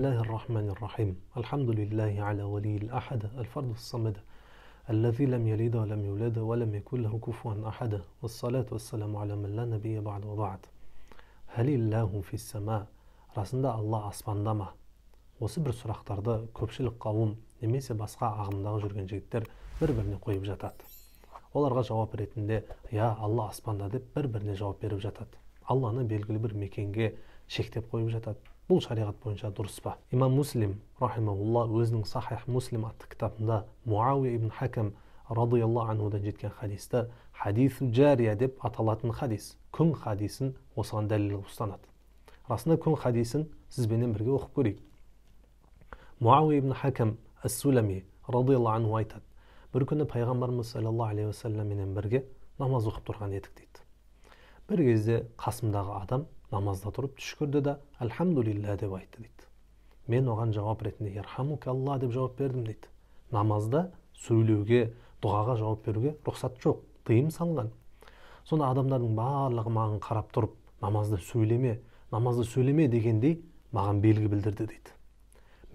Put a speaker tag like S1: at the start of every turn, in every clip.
S1: الله الرحمن الرحيم. الحمد لله على ولي الأحد الفرد الصمد الذي لم يلد ولم يولد ولم يكن له كفوا أحد، والصلاة والسلام على من لا نبي بعد وبعد. هل الله في السماء؟ Расында Алла аспанда ма? Осы бір сұрақтарды көпшілік қауым немесе басқа ағымдағы жүрген жігіттер бір-біріне қойып жатады. Оларға жауап ретінде я Алла аспанда деп бір-біріне жауап беріп жатады. Алланы белгілі бір мекенге шектеп қойып жатады. Бұл шариғат бойынша дұрыс па? Имам Муслим рахимахулла өзінің Сахих Муслим атты кітабында Муауия ибн Хакам радияллаху анхудан жеткен хадисті хадису жария деп аталатын хадис, күн хадисін осыған дәлел қылып ұстанады. Расында күн хадисін сізбенен бірге оқып көрейік. Муауия ибн Хакам ас-Сулами радияллаху анху айтады: бір күні пайғамбарымыз саллаллаху алейхи уассаламменен бірге намаз оқып тұрған едік дейді. Бір кезде қасымдағы адам намазда тұрып түшкірді да альхамдулилля деп айтты дейді. Мен оған жауап ретінде ярхамука Алла деп жауап бердім дейді. Намазда сөйлеуге, дұғаға жауап беруге рұқсат жоқ, тыйым салынған. Сонда адамдардың барлығы маған қарап тұрып, намазда сөйлеме, намазда сөйлеме дегендей маған белгі білдірді дейді.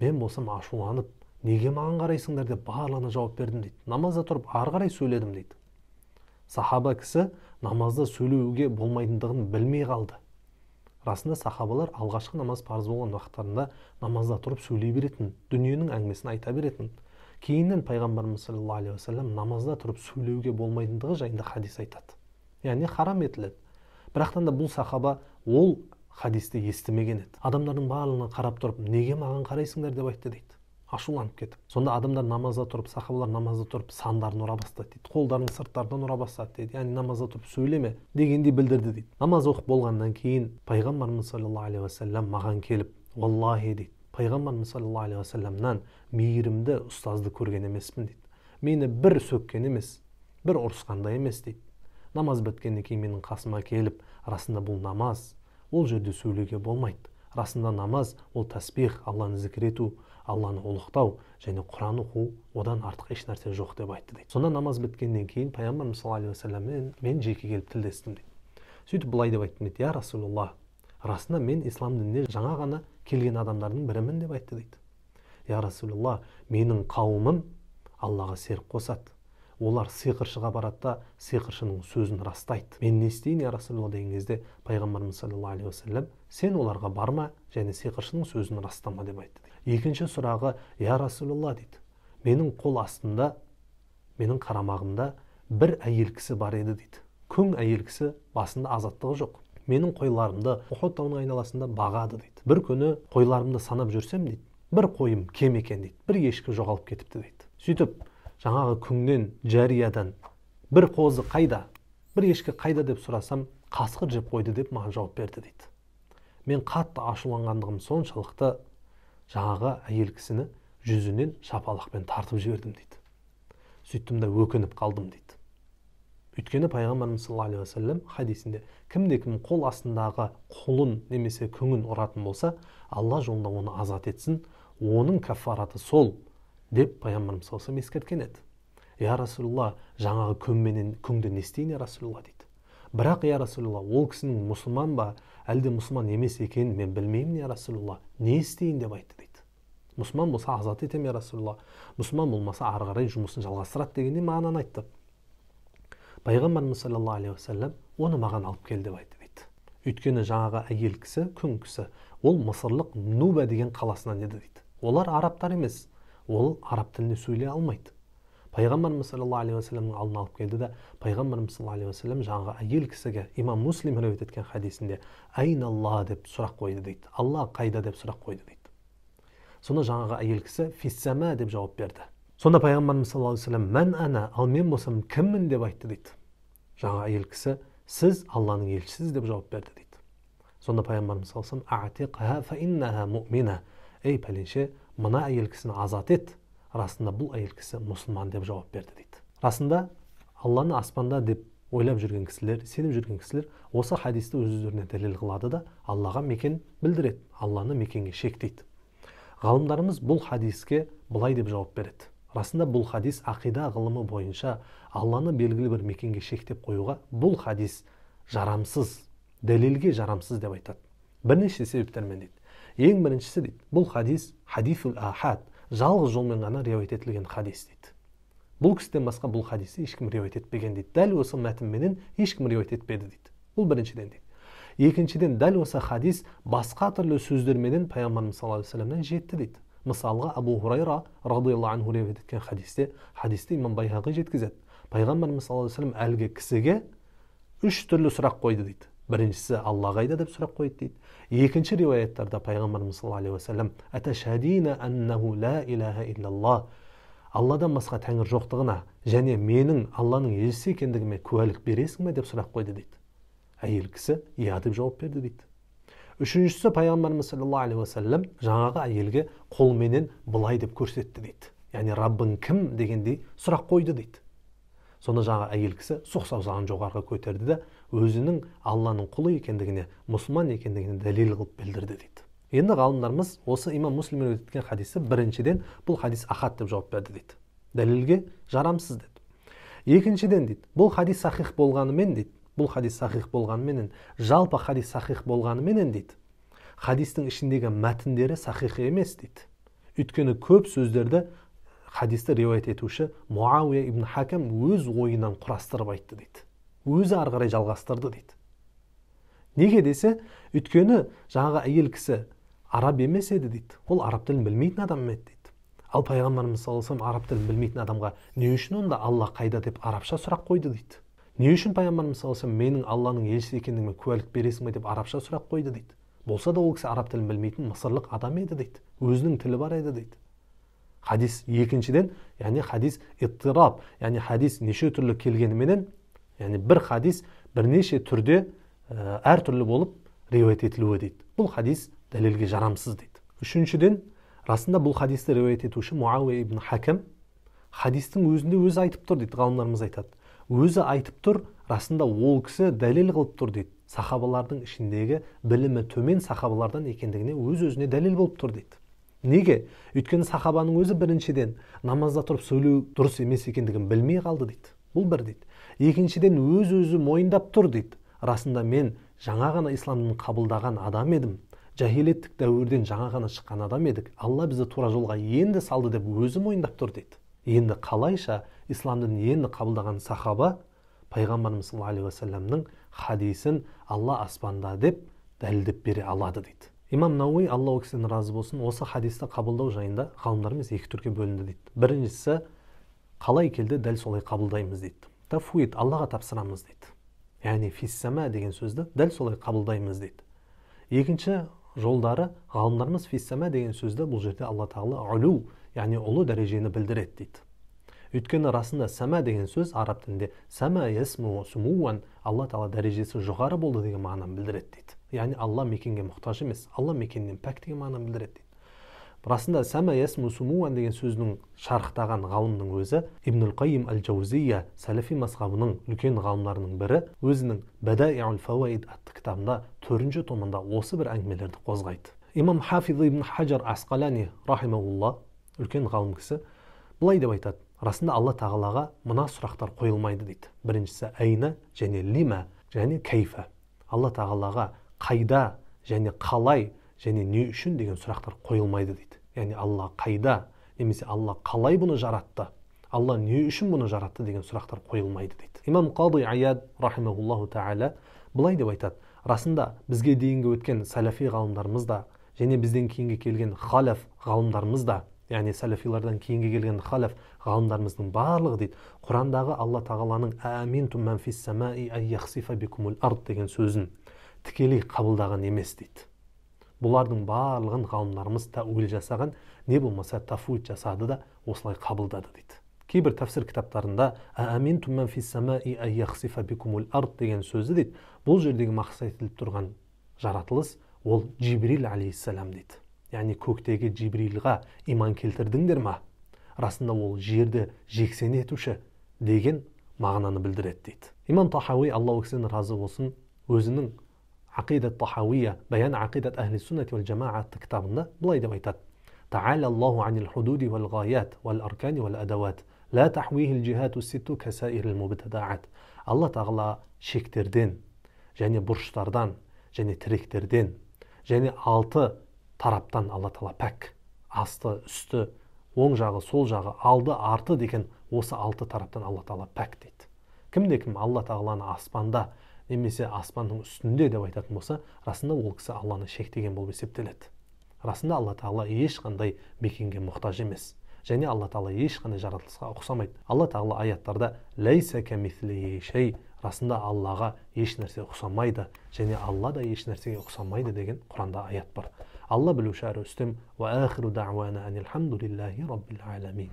S1: Мен болсам ашуланып, неге маған қарайсыңдар деп барлығына жауап бердім дейді. Намазда тұрып ары қарай сөйледім дейді. Сахаба кісі намазда сөйлеуге болмайтындығын білмей қалды. Расында сахабалар алғашқы намаз парыз болған уақыттарында намазда тұрып сөйлей беретін, дүниенің әңгімесін айта беретін. Кейіннен пайғамбарымыз саллаллаху алейхи уассалам намазда тұрып сөйлеуге болмайтындығы жайында хадис айтады. Яғни харам етіледі. Бірақтан да бұл сахаба ол хадисті естімеген еді. Адамдардың барлығына қарап тұрып, неге маған қарайсыңдар деп айтты дейді. Ашуланып кетіп. Сонда адамдар намазда тұрып, сахабалар намазда тұрып сандарын ұра бастады дейді. Қолдарының сырттарынан ұра бастады дейді. Яғни намазда тұрып сөйлеме дегендей білдірді дейді. Намаз оқып болғаннан кейін пайғамбарымыз саллаллаху алейхи уассалам маған келіп, валлахи дейді, пайғамбарымыз саллаллаху алейхи уассаламнан мейірімді ұстазды көрген емеспін дейді. Мені бір сөккен емес, бір ұрысқанда емес дейді. Намаз біткеннен кейін менің қасыма келіп, расында бұл намаз, ол жерде сөйлеуге болмайды. Расында намаз ол тәсбих, Алланы зікір ету, Алланы ұлықтау және Құран оқу, одан артық еш нәрсе жоқ деп айтты дейді. Сонда намаз біткеннен кейін пайғамбарымыз саллаллаху алейхи уассаламмен мен жеке келіп тілдестім дейді. Сөйтіп былай деп айттым дейді: я Расулаллах, расында мен ислам дініне жаңа ғана келген адамдардың бірімін деп айтты дейді. Я Расулаллах, менің қауымым Аллаға серік қосады. Олар сиқыршыға барады да сиқыршының сөзін растайды. Мен не істейін, я Расулаллах деген кезде пайғамбарымыз саллаллаху алейхи уассалам сен оларға барма және сиқыршының сөзін растама деп айтты. Екінші сұрағы, я Расулаллах дейді, менің қол астымда, менің қарамағымда бір әйел кісі бар еді дейді. Күң әйел кісі, басында азаттығы жоқ. Менің қойларымды Ухуд тауының айналасында бағады дейді. Бір күні қойларымды санап жүрсем дейді, бір қойым кем екен дейді, бір ешкі жоғалып кетіпті дейді. Сөйтіп жаңағы күңнен, жариядан бір қозы қайда, бір ешкі қайда деп сұрасам, қасқыр жеп қойды деп маған жауап берді дейді. Мен қатты ашуланғандығым соншалықты жаңағы әйел кісіні жүзінен шапалақпен тартып жібердім дейді. Сөйттім де өкініп қалдым дейді. Өйткені пайғамбарымыз саллаллаху алейхи уассалам хадисінде кімде-кім қол астындағы құлын немесе күңін ұратын болса, Алла жолында оны азат етсін, оның каффараты сол деп пайғамбарымыз саллаллаху алейхи уассалам ескерткен еді. Я Расулалла, жаңағы күн менен күңді не істейін, я Расулалла дейді. Бірақ я Расулалла, ол кісінің мұсылман ба, әлде мұсылман емес екенін мен білмеймін, я Расулалла, не істейін деп айтты дейді. Мұсылман болса азат етемін, я Расулалла, мұсылман болмаса ары қарай жұмысын жалғастырады дегендей мағынаны айтты. Пайғамбарымыз саллаллаху алейхи уассалам оны маған алып кел деп айтты дейді. Өйткені жаңағы әйел кісі, күң кісі, ол мысырлық Нуба деген қаласынан еді дейді. Олар арабтар емес, ол араб тілінде сөйлей алмайды. Пайғамбарымыз саллаллаху алейхи уассаламның алдына алып келді де, пайғамбарымыз саллаллаху алейхи уассалам жаңағы әйел кісіге имам Муслим риуаят еткен хадисінде айна Алла деп сұрақ қойды дейді. Алла қайда деп сұрақ қойды дейді. Сонда жаңағы әйел кісі фиссама деп жауап берді. Сонда пайғамбарымыз саллаллаху алейхи уассалам мән ана, ал мен болсам кіммін деп айтты дейді. Жаңағы әйел кісі сіз Алланың елшісіз деп жауап берді дейді. Сонда пайғамбарымыз саллаллаху алейхи уассалам а'тиқха фа иннаха му'мина, ей пәленше, мына әйел кісіні азат ет, расында бұл әйел кісі мұсылман деп жауап берді дейді. Расында Алланы аспанда деп ойлап жүрген кісілер, сеніп жүрген кісілер осы хадисті өз-өздеріне дәлел қылады да Аллаға мекен білдіреді, Алланы мекенге шектейді. Ғалымдарымыз бұл хадиске былай деп жауап береді. Расында бұл хадис ақида ғылымы бойынша Алланы белгілі бір мекенге шектеп қоюға бұл хадис жарамсыз, дәлелге жарамсыз деп айтады. Бірнеше себептермен дейді. Ең біріншісі дейді, бұл хадис хадисул ахад, жалғыз жолмен ғана риуаят етілген хадис дейді. Бұл кісіден басқа бұл хадисті ешкім риуаят етпеген дейді. Дәл осы мәтінменен ешкім риуаят етпеді дейді. Бұл біріншіден дейді. Екіншіден, дәл осы хадис басқа түрлі сөздерменен пайғамбарымыз саллаллаху алейхи уассаламнан жетті дейді. Мысалға, Абу Хурайра радиаллаху анху риуаят еткен хадисте имам Байһақи жеткізеді. Пайғамбарымыз саллаллаху алейхи уассалам әлгі кісіге үш түрлі сұрақ қойды дейді. Біріншісі, Алла қайда деп сұрақ қойды дейді. Екінші риуаяттарда пайғамбарымыз саллаллаху алейхи уассалам аташхадина аннаху ла илаха иллаллах, Алладан басқа тәңір жоқтығына және менің Алланың елшісі екендігіме куәлік бересің бе деп сұрақ қойды дейді. Әйел кісі иә деп жауап берді дейді. Үшіншісі, пайғамбарымыз саллаллаху алейхи уассалам жаңағы әйелге қолменен былай деп көрсетті дейді. Яғни Раббың кім дегендей сұрақ қойды дейді. Сонда жаңа әйел кісі сұқ саусағын жоғарыға көтерді де, өзінің Алланың құлы екендігіне, мұсылман екендігіне дәлел қылып білдірді дейді. Енді ғалымдарымыз осы имам Муслим риуаят еткен хадисті біріншіден бұл хадис ахад деп жауап берді дейді. Дәлелге жарамсыз деді. Екіншіден дейді, бұл хадис сахих болғанымен дейді, бұл хадис сахих болғаныменен, жалпы хадис сахих болғаныменен дейді, хадистің ішіндегі мәтіндері сахих емес дейді. Өйткені көп сөздерді хадисті риуаят етуші Муауия ибн Хакам өз ойынан құрастырып айтты дейді. Өзі ары қарай жалғастырды дейді. Неге десе, өйткені жаңағы әйел кісі араб емес еді дейді. Ол араб тілін білмейтін адам еді дейді. Ал пайғамбарымыз саллаллаху алейхи уассалам араб тілін білмейтін адамға не үшін онда Алла қайда деп арабша сұрақ қойды дейді. Не үшін пайғамбарымыз саллаллаху алейхи уассалам менің Алланың елшісі екендігіме куәлік бересің бе деп арабша сұрақ қойды дейді. Болса да ол кісі араб тілін білмейтін мысырлық адам еді дейді. Өзінің тілі бар еді дейді. Хадис екіншіден, яғни хадис иттираб, яғни хадис неше түрлі келгеніменен, яғни бір хадис бірнеше түрде әртүрлі болып риуаят етілуі дейді. Бұл хадис дәлелге жарамсыз дейді. Үшіншіден, расында бұл хадисті риуаят етуші Муауия ибн Хакам хадистің өзінде өзі айтып тұр дейді, ғалымдарымыз айтады. Өзі айтып тұр, расында ол кісі дәлел қылып тұр дейді. Сахабалардың ішіндегі білімі төмен сахабалардан екендігіне өз-өзіне дәлел болып тұр дейді. Неге? Өйткені сахабаның өзі біріншіден намазда тұрып сөйлеу дұрыс емес екендігін білмей қалды дейді. Бұл бір дейді. Екіншіден, өз-өзі мойындап тұр дейді. Расында мен жаңа ғана ислам дінін қабылдаған адам едім. Жахилеттік дәуірден жаңа ғана шыққан адам едік. Алла бізді тура жолға енді салды деп өзі мойындап тұр дейді. Енді қалайша ислам дінін енді қабылдаған сахаба пайғамбарымыз саллаллаху алейхи уассаламның хадисін Алла аспанда деп дәлелдеп бере алады дейді. Имам Науи, Алла ол кісіден разы болсын, осы хадисті қабылдау жайында ғалымдарымыз екі түрге бөлінді дейді. Біріншісі, қалай келді дәл солай қабылдаймыз дейді. Тафуид, Аллаға тапсырамыз дейді. Яғни фиссама деген сөзді дәл солай қабылдаймыз дейді. Екінші жолдары, ғалымдарымыз фиссама деген сөзді бұл жерде Алла тағала улу, яғни ұлы дәрежені білдіреді дейді. Өйткені расында сама деген сөз араб тілінде сама ясму сумуан, Алла тағала дәрежесі жоғары болды деген мағынаны білдіреді дейді. Яғни Алла мекенге мұқтаж емес, Алла мекеннен пәк деген мағынаны білдіреді дейді. Расында сама ясму сумуан деген сөзінің шарықтаған ғалымның өзі Ибн Қайим әл-Жаузия, сәләфи мазхабының үлкен ғалымдарының бірі, өзінің Бадаиул Фауаид атты кітабында 4-ші томында осы бір әңгімелерді қозғайды. Имам Хафиз ибн Хажар Асқалани рахимаулла, үлкен ғалым кісі, былай деп айтады. Расында Алла тағалаға мына сұрақтар қойылмайды дейді. Біріншісі әйна және лима және кайфа. Алла тағалаға қайда және қалай және не үшін деген сұрақтар қойылмайды дейді. Яғни Алла қайда немесе Алла қалай бұны жаратты, Алла не үшін бұны жаратты деген сұрақтар қойылмайды дейді. Имам Қади Аяд рахимахуллаху тағала былай деп айтады. Расында бізге дейінгі өткен сәләфи ғалымдарымыз да және бізден кейінгі келген халаф ғалымдарымыз да, яғни сәләфилардан кейінгі келген халаф ғалымдарымыздың барлығы дейді, Құрандағы Алла тағаланың «Әминтум мән фис самаи ай яхсифа бикумул ард» деген сөзін тікелей қабылдаған емес дейді. Бұлардың барлығын ғалымдарымыз тәуил жасаған, не болмаса тафуид жасады да осылай қабылдады дейді. Кейбір тәфсір кітаптарында «Әминтум мән фис самаи ай яхсифа бикумул ард» деген сөзі дейді, бұл жердегі мақсат етіліп тұрған жаратылыс ол Жибрил алейхиссалам дейді. Яғни көктегі Жибрилға иман келтірдіңдер ма? Расында ол жерді жексен етуші деген мағынаны білдіреді дейді. Имам Тахауи, Алла ол кісіден разы болсын, өзінің Ақидат Тахауия, Баян Ақидат Ахли Суннати вал Жамаа атты кітабында былай деп айтады. Таала Аллаху анил худуди вал ғаят вал аркани вал адават ла тахвихил жихату ситту касаирил мубтадаат. Алла тағала шектерден және бұрыштардан және тіректерден және алты тараптан Алла Тағала пәк. Асты, үсті, оң жағы, сол жағы, алды, арты деген осы 6 тараптан Алла Тағала пәк дейді. Кімде-кім Алла Тағаланы аспанда немесе аспанның үстінде деп айтатын болса, расында ол кісі Алланы шектеген болып есептеледі. Расында Алла Тағала ешқандай мекенге мұқтаж емес. Және Алла Тағала ешқандай жаратылысқа ұқсамайды. Алла Тағала аяттарда ләйсә кәмислихи шәй, расында Аллаға еш нәрсе ұқсамайды және Алла да еш нәрсеге ұқсамайды деген Құранда аят бар. Алла білуші әрі үстем. Уа ахиру дa'уана анил хамдулиллахи раббил аламин.